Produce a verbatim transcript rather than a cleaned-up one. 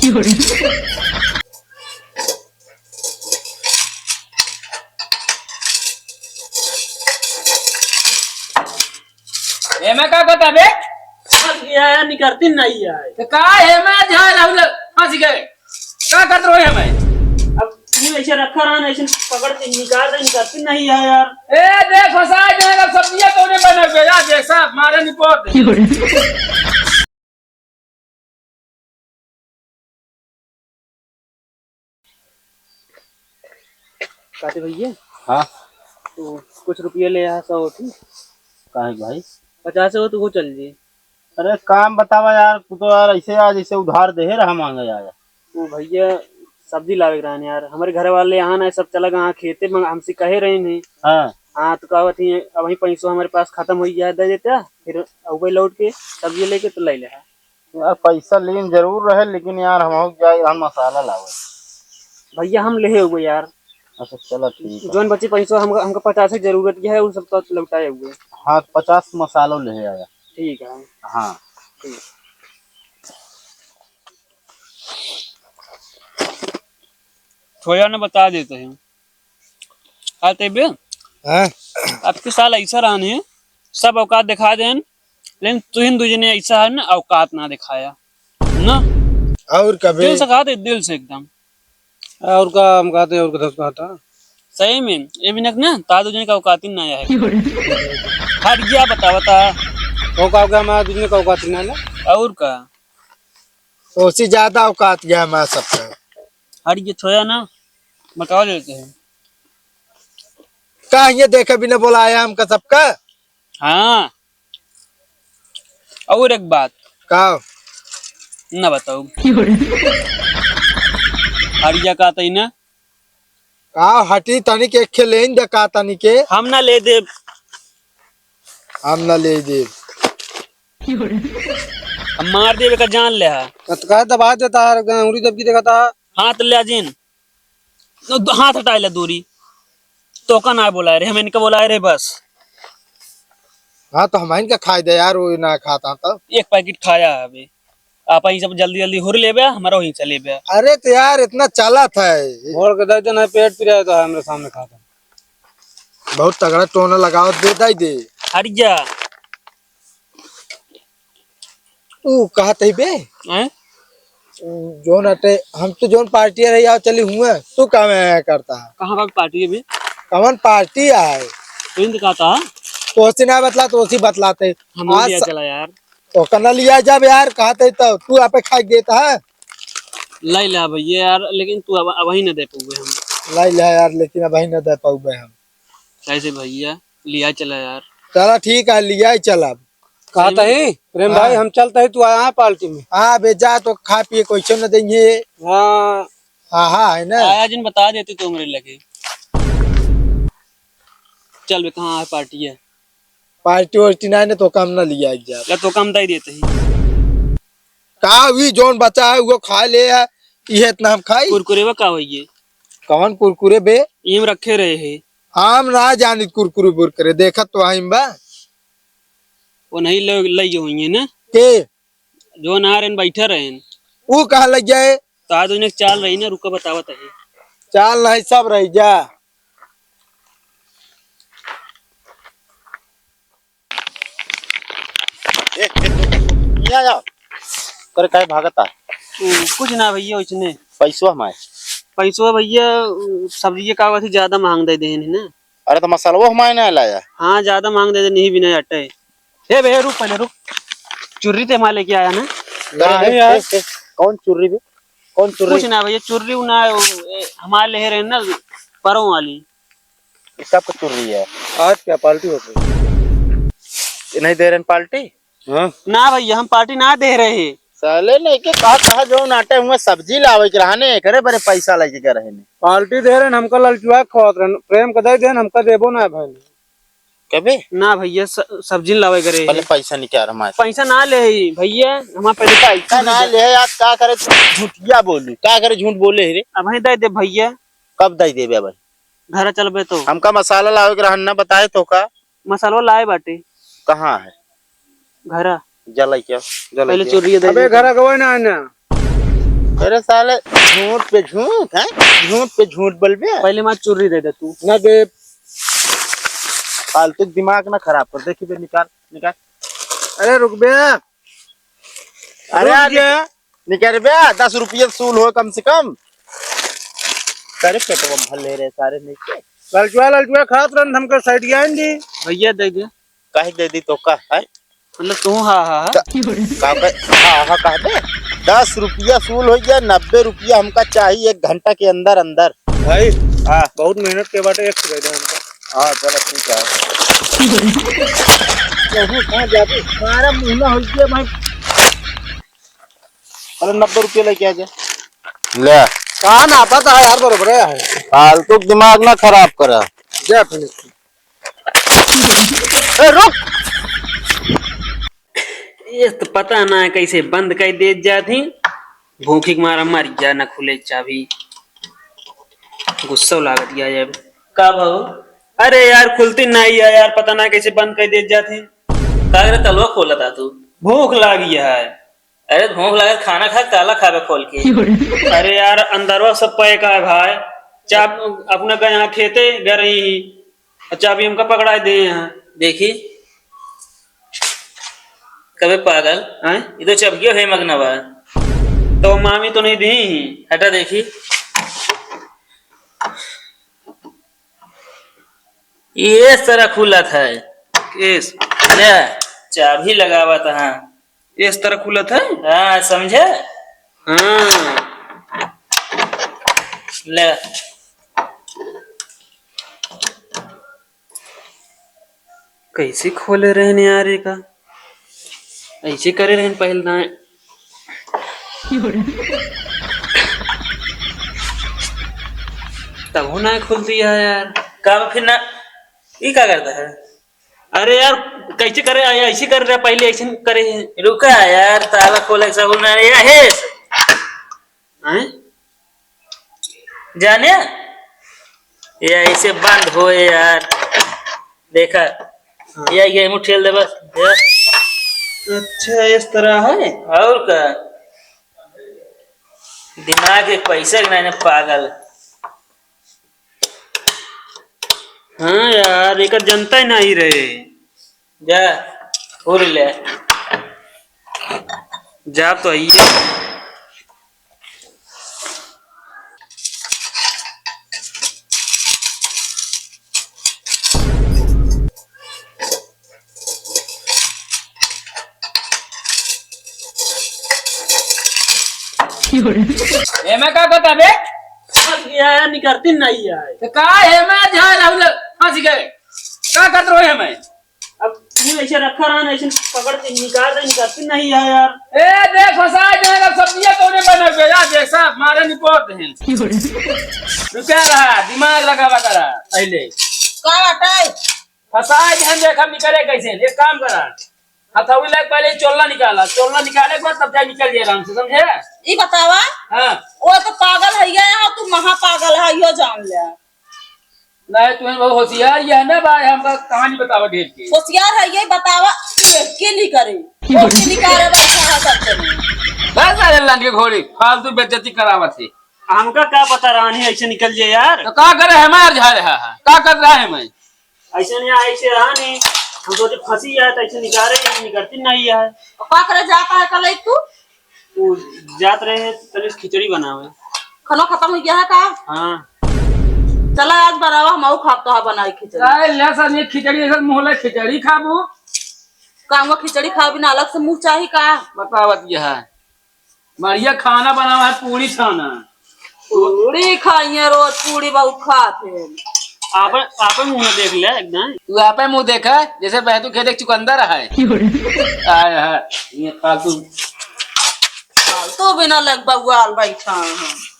एमे का करता बे? फंस गया है, निकलती नहीं है। तो का एमे जा राहुल फंस गए? का करत रहो एमे? अब यूं ऐसे रखा रहा ना, ऐसे पकड़ के निकाल दे, निकलती नहीं है यार। ए, देख फंसा जाएगा, सब्जियां तोने बना गया, देख साहब, मारे नहीं पड़ते। काते भैया? हाँ। तो कुछ रुपया ले आ, सौ होती। काहे भाई? पचास हो तो वो चल जी। अरे काम बतावा यार, तू तो यार ऐसे आज ऐसे उधार देहे रहा मांगे आया। ओ भैया, सब्जी लावे के रहन यार, हमरे घर वाले यहाँ ना सब चला गया खेते में, हमसे कहे रहे नहीं। हाँ। हाँ, तो कहत ही अब वही पैसो हमरे पास खत्म हो गया, दे देता, फिर अउबे लौट के सब्जी लेके तो ले ले। यार, पैसा लेन जरूर रहे, लेकिन यार, हम हो जाए, हम मसाला लावे। भैया, हम लेहे हुए यार। अच्छा, चलो, ठीक है। जौन बची पैसा, हमका, हमका पचास की जरूरत है, वो सब तो लौटाए हुए। हाँ, तो पचास मसालो लेहे आया। ठीक है। हाँ। ठीक। थोड़ा ना बता देते हैं। आते बे? हाँ? आपके साल ऐसा रहन है, सब औकात दिखा देन, लेकिन तुहिन दू जने ऐसा है ना, औकात ना दिखाया ना। और का बे? दिल से कहा थे, दिल से एकदम। और का हम कहते हैं, और का दस कहता। सही में, ये बिना ना, ता दू जने का औकात ही ना है। हट गया, बता, बता। वो का, का हमारा दू जने का औकात ही ना है ना? और का? ओसी ज्यादा औकात गया हमारा सबका। हट गया, छोया ना, बताओ लेते हैं। का ये देखे बिना बोलाया हमका सबका? हाँ। और एक बात। का? ना बताऊ। हरिया का तई ना? का हटी तनी के खेलेन दे का तनी के? हम ना ले देब। हम ना ले देब। हम मार देबे का जान ले हा। तो काहे दबा देता है, अंगुरी दबकी देखता है। हाथ ले आ जिन। द-, हाथ हटाए ले दूरी। तोका ना बोलाए रहे, हम इनका बोलाए रहे बस। हाँ, तो हम इनका खाए दे यार, वो ना खाता तो। एक पैकेट खाया है अभी। आप ही सब जल्दी जल्दी हुर लेबे, हमारा वहीं से लेबे। अरे तो यार, इतना चलत है। मोड़ के दे देना, पेट पिराए तो है, हमरे सामने खाता। बहुत तगड़ा टोना लगावत दे, दे दे। हट जा। ऊ कहत ही बे। हैं? ऊ जोन अटे, हम तो जोन पार्टी रही आओ चली हुआ, तू का में करता है? कहाँ का पार्टी है बे? कवन पार्टी है? तू इनसे कहता है? तोसी ना बतला, तोसी बतलाते। हम आज लिया स-, चला यार। तो कना लिया जब यार, कहते तो तू आपे खाए देता है। लाई ला भैया यार, लेकिन तू अब, अब ही ना दे पाऊबे हम। लाई ला यार, लेकिन अब ही ना दे पाऊबे हम। कैसे भैया, लिया चला यार। चला ठीक है, लिया ही चला। कहत ही, प्रेम भाई, हाँ। हम चलत ही, तू आया है पार्टी में। हाँ बे, जा तो खा पिए, कोई न देंगे। हाँ। हाँ, हाँ, है ना? आया जिन बता देते तो हमरे लगे। चल बे, कहाँ है पार्टी है? पार्टी वार्टी ना है ना, तो काम ना लिया एक जा। या तो काम दे देते ही। का हुई, जौन बचा है, वो खा ले है, इहे इतना हम खाई। कुरकुरे बा का होइए? कौन कुरकुरे बे? इम रखे रहे है। हम ना जानी कुरकुरे बुरकुरे, देखत तो आइम बा। वो नहीं ले, ले गए होइए ना? के? जो ना रहन, बैठे रहन। ऊ कहाँ लग जाए? तो आज उन्हें चाल रही ना, रुका बतावत है। चाल नहीं, सब रह जा। ए, ए, ए, ए, या, या। करे काहे भागता? ऊ, कुछ ना भैया, उसने। पैसवा हमारे। पैसवा भैया, ऊ, सब्जी के का बात है, ज्यादा महंग दे देहन है ना। अरे तो मसालवा हमारे ना लाया। हाँ, ज्यादा महंग दे देहन, नहीं बिना अटे। हे भैया, रुक, पहले रुक। चुर्री ते हमारे लेके आया ना। अरे, नहीं ए, यार। ए, ए, कौन चुर्री बे? कौन चुर्री? कुछ ना भैया, चुर्री ना, ए, हमारे ले रहे ना, परों वाली। ये कब का चुर्री है? आज क्या पार्टी होत रही? ये नहीं दे रहे हैं पार्टी? हाँ। ना भैया, हम पार्टी ना दे रहे। साले नहीं के कहा, कहा जो नाटे हुए सब्जी लावे के रहने, करे बरे पैसा लेके के रहे ने। पार्टी दे रहे हैं, हमका ललचुआ के खवात रहे, प्रेम का दे देन, हमका देबो ना भाई। कबे? ना भैया, स-, सब्जी लावे करे। पहले पैसा निकाल हमारे। पैसा ना ले ही भैया, हमारे पहले पैसा ना ले यार, का करे तू झूठिया बोलू, का करे झूठ बोले ही रे? अब ही दे दे भैया। कब दे देबे अब? घर चलबे तो। हमका मसाला लावे के रहन ना बताए तो का? मसाला लाए बाटे। कहाँ है? घरा। जलाई क्या? जलाई पहले क्या? चोरिये दे अबे दे। घरा गवा ना आना। अरे साले, झूठ पे झूठ, हैं? झूठ पे झूठ बोलबे? पहले मार चुर्री दे दे तू। ना दे। फालतू दिमाग ना खराब कर। देखी बे, निकाल, निकाल। अरे रुक बे। अरे रुक यार, जा। निकाल बे, दस रुपया सूल हो कम से कम। सारे पेटवा भर ले रहे सारे नीचे। ललचुआ, ललचुआ खात रहन, हमके साइड ज्ञान दी। भैया दे दे। काहे दे दी तो का है? मतलब तू हा, हा, हा। द-, का कह-, हा, हा, कह दे। दस रुपया सूल हो गया, नब्बे रुपया हमका चाहिए एक घंटा के अंदर, अंदर। भाई, हाँ। बहुत मेहनत के बाटे, एक सिलाई दे हमका। हाँ, चलो ठीक है। कहाँ, कहाँ जाबे? हमारा मुँह ना हो गया भाई। अरे नब्बे रुपया लेके आ जा। ले। कहाँ ना पता है यार, बरोबर है। फालतू दिमाग ना खराब करा। जा फिर। ए, रुक। ये तो पता ना है कैसे बंद कर दे जात ही। भूखी के मारा मर जा, ना खुले चाबी। गुस्सा लागत गया ये। का भाऊ? अरे यार, खुलती नहीं है यार, पता ना कैसे बंद कर दे जात ही। का करे, तलवा खोला था तू? भूख लागी है। अरे भूख लागल, खाना खा, ताला खाबे खोल के। अरे यार, अंदरवा सब पैक है भाई। चाब-, अपना का यहाँ खेते गए रही ही, और चाबी हमका पकड़ाए दे यहाँ। देखी, कबे पागल, हैं? ये तो चबकियो है मगनवा। तो मामी तो नहीं दी ही। हटा देखी। ये इस तरह खुलत है। इस। ले, चाबी लगावत है। इस तरह खुलत है? हाँ, समझे? हाँ। ले। कैसे खोले रहने यार एका? ऐसे करे रहन पहले ना। तब ना खुलती है यार। का फिर ना, ई का करता है? अरे यार, कैसे करे? ऐसे कर रहा, पहले ऐसे करे। रुका यार, ताला खोले के सहूर ना रे, या हे। हैं? जाने? ये ऐसे बंद होए यार। देखा, हाँ। ये, ये मुँह ठेल दे बस। ये। अच्छा, इस तरह है? और का? दिमाग एक पैसा के नहीं पागल। हाँ यार, एकर जनता ही नहीं रहे। जा, उड़ ले। जा तो आइए। एमे का कहता बे? फंस गया है, निकलती नहीं है। तो का एमे झाल राहुल फंस गए? का करत रहो एमे? अब तू ऐसे रखा रहा ना, ऐसे पकड़ के निकाल दे, निकलती नहीं है यार। ए, देख, फंसा जाएगा, सब्जियां तोने बना गया, यार, देख, साहब, मारे निपोर दे। रुका रहा, दिमाग लगावा करा, पहले। का बात है? फंसा है, ध्यान देख, हम निकले कैसे? एक काम करा, हथौड़ी लेके पहले चोलना निकाला, चोलना निकाले के बाद तब जाए निकल जाए आराम से, समझे? ई बतावा, हाँ। वो तो पागल है, ये है, तू महा पागल है, यो जान ले। नहीं, तुम्हें बहुत होशियार ये है ना भाई, हमका कहानी बतावा ढेर के। होशियार है ये, बतावा, ये के नहीं करे, वो के नहीं करे, बस कहा करते हैं। बस सारे लंड के घोड़ी, फालतू बेइज्जती करावत है। हमका का पता रानी ऐसे निकल जाए यार। तो का करे, हमार जा रहा है, का कर रहा है मैं? ऐसे नहीं, ऐसे रहा नहीं। हम सोचे फंसी है, तो ऐसे निकाले, निकलती नहीं है। तो का करे जाता है कल तू? वो जात रहे, तनी खिचड़ी बनावे। खाना खत्म हो गया है का? हाँ। चला आज बनावा, हम आऊ खाब तो बनाई खिचड़ी। अरे ले सन, ये खिचड़ी, ऐसा मुँह ले खिचड़ी खाबू? का हमको खिचड़ी खाए बिना अलग से मुँह चाही का? बतावत ये है। बढ़िया खाना बनावा है, पूरी छाना। पूरी खाइए रोज, पूरी बहुत खात है। आपन, आपन मुँह देख ले एकदम। तू आपे मुँह देखा, जैसे बैतू खेत एक चुकंदर है। आय है, ये फालतू। फालतू बिना लग बउआल बैठा है।